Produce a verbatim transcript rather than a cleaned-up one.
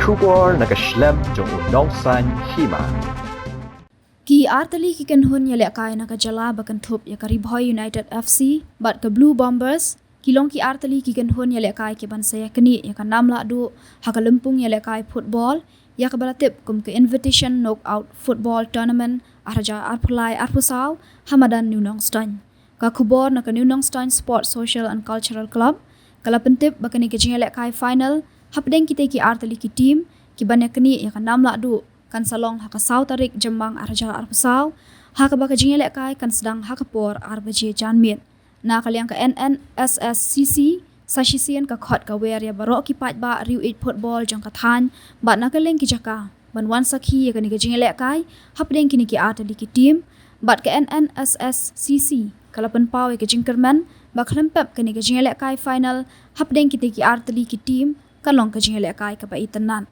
Khubor na ka shlem jong u nongsan hima. Ki artylli ki kynhun ïalehkai na ka jylla ba kynthup ïa ka Ri Bhoi United F C bad ka Blue Bombers ki long ki artylli ki kynhun ïalehkai ki ban sa ïaknieh ïa ka nam lahduh ha ka lympung ïalehkai football ïa kaba la tip kum ka Invitation Knockout Football Tournament arhajar arphew lai arphew saw ha madan New Nongstoiñ. Ka khubor na ka New Nongstoiñ Sports Social and Cultural Club ka la pyntip ba kane ka jingïalehkai final hapdeng kitei ki artylli ki team ki ban ïaknieh ïa ka nam lahduh kan sa long ha ka saw tarik Jymmang arhajar arphew saw, ha kaba ka jingïalehkai kan sdang ha ka por ar baje janmiet. Na ka liang ka N N S S C C sa shisien ka khot ka wer ïa baroh ki paidbah riew ïeit football jong ka thaiñ bad na kylleng ki jaka ban wan sakhi ïa kane ka jingïalehkai hapdeng kine ki artylli ki team, bad ka N N S S C C ka la pynpaw ïa ka jingkyrmen ba khlem pep kane ka jingïalehkai final hapdeng kitei ki artylli ki team kan long ka jingïalehkai kaba itynnad.